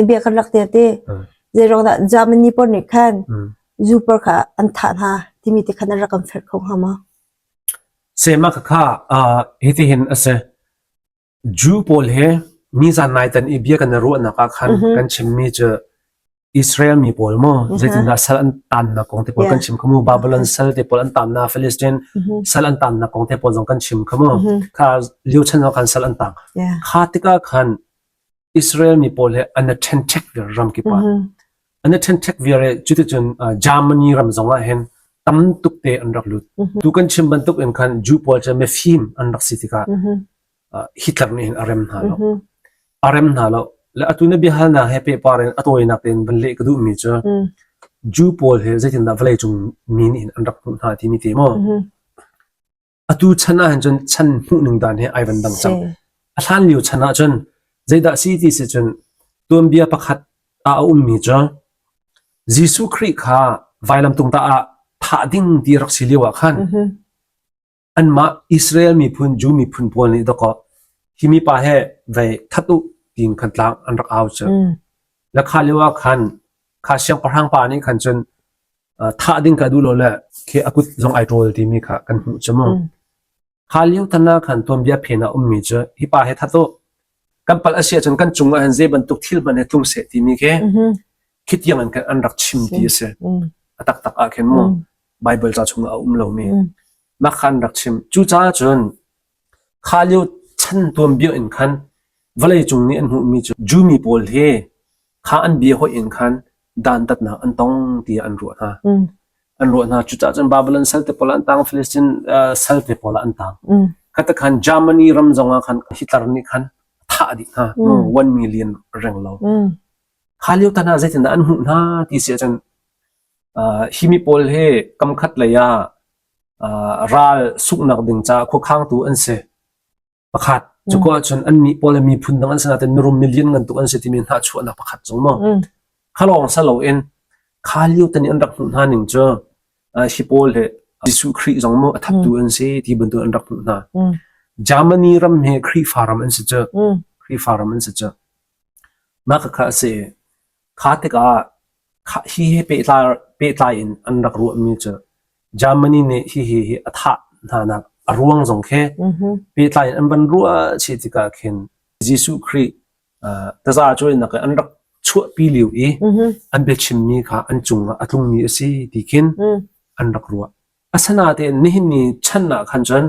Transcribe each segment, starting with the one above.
Bia kan rak tir ti. Zeiruang dah Germany pawl nih khan zu pawl kha an thah hna timi te khan an rak kan ferh kho hnga maw? Sema kha hitihin a si. Jew pawl he nizan nai tan i bia kan i ruahnak ah khan kan chimmi cu Israel mi pawl maw zeitindah sal an tannak kong te pawl kan chim kha mu Babylon sal te pawl an tannak Philistine sal an tannak kong te pawl zong kan chim kha mu kha lio chan ah khan sal an tang kha tikah khan Israel mi pawl he an i ṭhenṭhek viar ram kip ah. An i ṭhenṭhek viar i cuticun Germany ram zong ah hin tam tuk te an rak lut. Tu kan chim bantuk in khan Jew pawl cu mifim an rak si tikah Hitler nih hin a rem hna lo. A rem hna lo. Le atu na biahalnak he pehpar in a tawinak tein van leh ka duhmi cu Jew pawl hi zeitindah vawleicung mi nih hin an rak hmuh hna timi te maw? Atu chan ahhin cun chan hmuhning dan hi ai van dang cang. A hlan lio chan ahcun zeidah si ti si cun tuanbia pakhat ah a ummi cu Jesuh Khrih kha vailamtung tah ah thah ding ti rak si lio ah khan anmah Israel miphun Jew miphun pawl nih dakaw hi mipa he vei that u tiin khan tlang an rak au cu. Le kha lio ah khan kha siangpahrang pa nih khan cun thah ding ka duh lo le khi a kut zong ai ṭawl timi kha kan hmuh cu mu. Kha lio tan ah khan tuanbia phen ah ummi cu hi pa he that u kan palh a si ahcun kan cung ah hin zei bantuk thil hmanh he tlung seh timi khi khi tiang in an rak chim ti a si. A taktak ah khin mu Bible ca chungah a um lomi mah kha an rak chim. Cucaah cun kha lio chan tuanbia in khan vawlei cung nih an hmuhmi cu Jew mi pawl hi kha an bia hoih in khan dantatnak an tong tiah an ruah hna. An ruah hna. Cucaah cun Babylon sal te pawl ah an tang, Philistine sal te pawl ah an tang. Kha khan Germany ram zong ah khan Hitler nih khan thah dih hna. 1 million reng lo. Kha lio tan ah zeitindah an hmuh hna ti si ahcun hi mi pawl hi kamkhat lei ah ral sunghnak ding caah khuakhangtu an si. Pakhat cu ko ahcun annih pawl le miphun dang an si nain mirum milian ngan tuk an si timi hnahchuahnak pakhat zong maw. Kha lawng sa loin kha lio tan i an rak hmuh hna ning cu hi pawl hi Jesuh Khrih zong maw a thattu an si ti bantuk an rak hmuh hna. Germany ram hi Khrihfa ram an si cu. Khrihfa ram an si cu. Mah khakha a si. Kha tikah hi he pehtlai in an rak ruahmi cu Germany nih hihi hi a thah hnanak a ruang zong khi pehtlai in an van ruah chih tikah khin Jesuh Khrih taza cuainak in an rak chuahpi lio i an biachimmi kha an cungah a tlungmi a si ti khin an rak ruah. Asinain nihin ni chan ah khan cun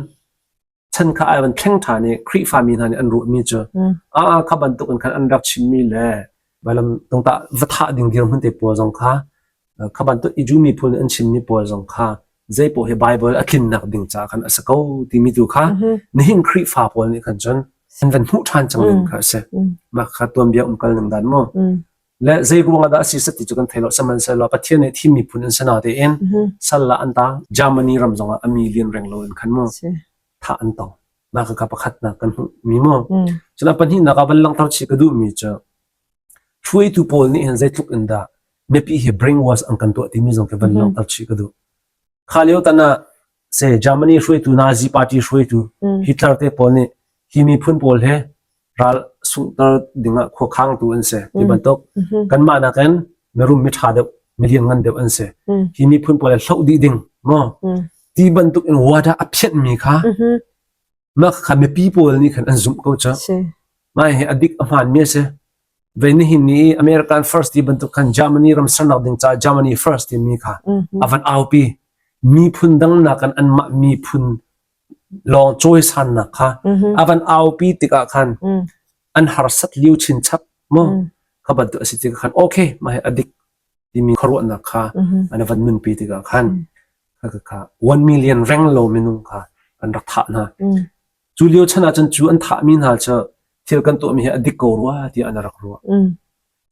chan kha ai van thleng ṭhan i Khrihfami hna nih an ruahmi cu a kha bantuk in khan an rak chimmi le vailam tungtah va thah ding dirhmun te pawl zong kha kha bantuk i Jew miphun nih an chimmi pawl zong kha zei paoh hi Bible a tlinnak ding caah khan a si ko timi tu kha nihin Khrihfa pawl nih khan cun an van hmuh ṭhan cang ning kha a si. Mah kha tuanbia umkal ning dan mu. Le zei ruang ah dah a si sat ti cu kan thei lo sihmanhsehlaw Pathian nih thim miphun an si na tein sal ah an tang Germany ram zong ah a mi lian reng lo in khan mu thah an tong. Mah kha pakhatnak kan hmuh mi mu. Cun a pahnihnak ah van langhter chih ka duh mi cu hruaitu pawl nih hin zeitluk in dah mipi hi brainwash an kan tuah timi zong khi van langhter chih ka duh. Kha lio tan ah se Germany hruaitu Nazi party hruaitu Hitler te pawl nih hi miphun pawl he ral sunghter dingah khuakhangtu an si ti bantuk kanmah nakin mirum miṭha deuh milianngan deuh an si hi miphun pawl he hloh dih ding maw ti bantuk in wada a phianhmi kha mah kha mipi pawl nih khan an zumh ko cu mah hi a dik a hmaanmi a si ve nihin ni American first ti bantuk khan Germany ram sernak ding caah Germany first timi kha a van aupi miphun dang nakin anmah miphun lawng cawisannak kha a van aupi tikah khan an harsat lio chinchap mu kha bantuk a si tikah khan okay mah hi a dik timi khuaruahnak kha an van nunpi tikah khan kha kha 1 million reng lo minung kha an rak thah hna. Cu lio chan ahcun cu an thahmi hna cu thil kan tuahmi hi a dik ko rua tiah an rak ruah.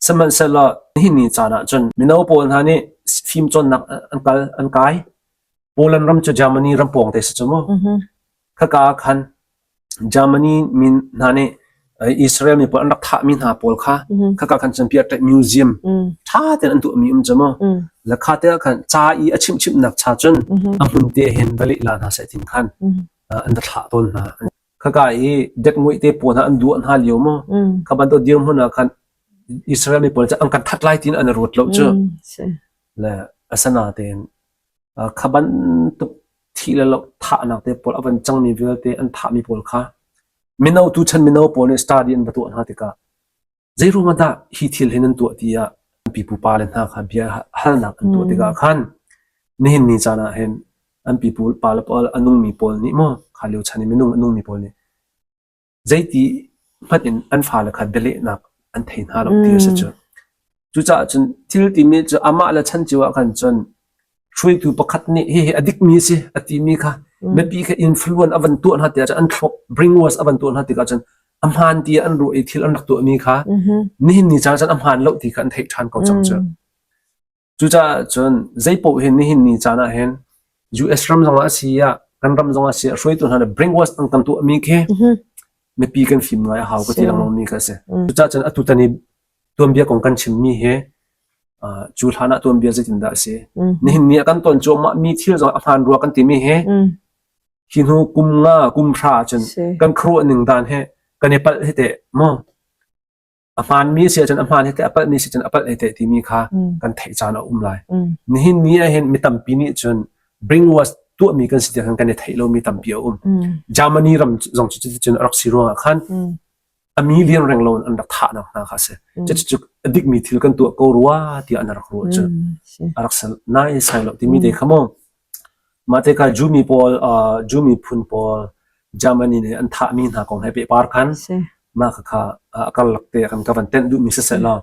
Sihmanhsehlaw nihin ni caan ahcun mino pawl hna nih fimcawnnak an kal an kai Poland ram cu Germany ram pawng te si cu mu. Khaka ah khan Germany min hna nih Israel mi pawl an rak thahmi hna pawl kha khaka khan cun piah museum ṭha tein an tuahmi um cu mu. Le kha te ah khan ca i a chimhchimhnak cha cun a hmun te hin va leh la hna seh tin khan an va thlah tawn hna. Khaka i detnguih te pawl hna an duah hna lio mu. Kha bantuk dirhmun ah khan. Israel mi pawl cu an kan that lai tiin an ruat lo cu. Le asinain kha bantuk thih le lo thahnak te pawl a van cangmi vialte an thahmi pawl kha mino tuchan mino pawl nih study an va tuah hna tikah zeiruang ah dah hi thil hi nan tuah tiah pipu pa le hna kha bia halnak an tuah tikah khan nihin ni caan ah hin an pipu pa le pawl a nungmi pawl nih maw kha lio chan i minung a nungmi pawl nih zeiti hmanh in an fale kha bialehnak an thei hna lo ti a si cu. Cucaah cun thil timi cu amah le chan cio ah khan cun hruaitu pakhat nih hihi a dikmi a si a timi kha mipi kha influence a van tuah hna tiah cun an thluak brainwash a van tuah hna tikah cun a hmaan ti an ruah i thil an rak tuahmi kha nihin ni caan cun a hmaan lo ti kha an theih ṭhan ko cang cu. Cucaah cun zeipaoh hi nihin ni caan ah hin US ram zongah a si ah kan ram zongah a si ah hruaitu hna nih brainwash an kan tuahmi khi mipi kan fim ngai a hau ka ti lengmangmi kha a si. Cucaah cun atutan i tuanbia kong kan chimmi hi cu hlan ah tuanbia zeitindah a si. Nihin ni ah kan ton cuahmah mi thil zong a hmaan rua kan timi hi hi hnu kum nga kum hra ahcun kan khuaruah ning dan he kan i palh hi teh maw a hmaanmi si ahcun a hmaan hi teh a palhmi si cun a palh hi teh timi kha kan theih caan a um lai. Nihin ni ah hin mi tampi nih cun brainwash tuahmi kan si tiang kan i theih lomi tampi a um. Germany ram zong cu cuticun a rak si ruangah khan a million reng lo in an rak thahnak hna kha a si. Cucu a dikmi thil kan tuah ko rua tiah an rak ruah cu a rak si nai sai lo timi te kha mu. Mah tikah Jew mi pawl, Jew miphun pawl Germany nih an thahmi hna kong he pehpar khan mah khakha a karlak te kan ka van tenh duhmi siseh law.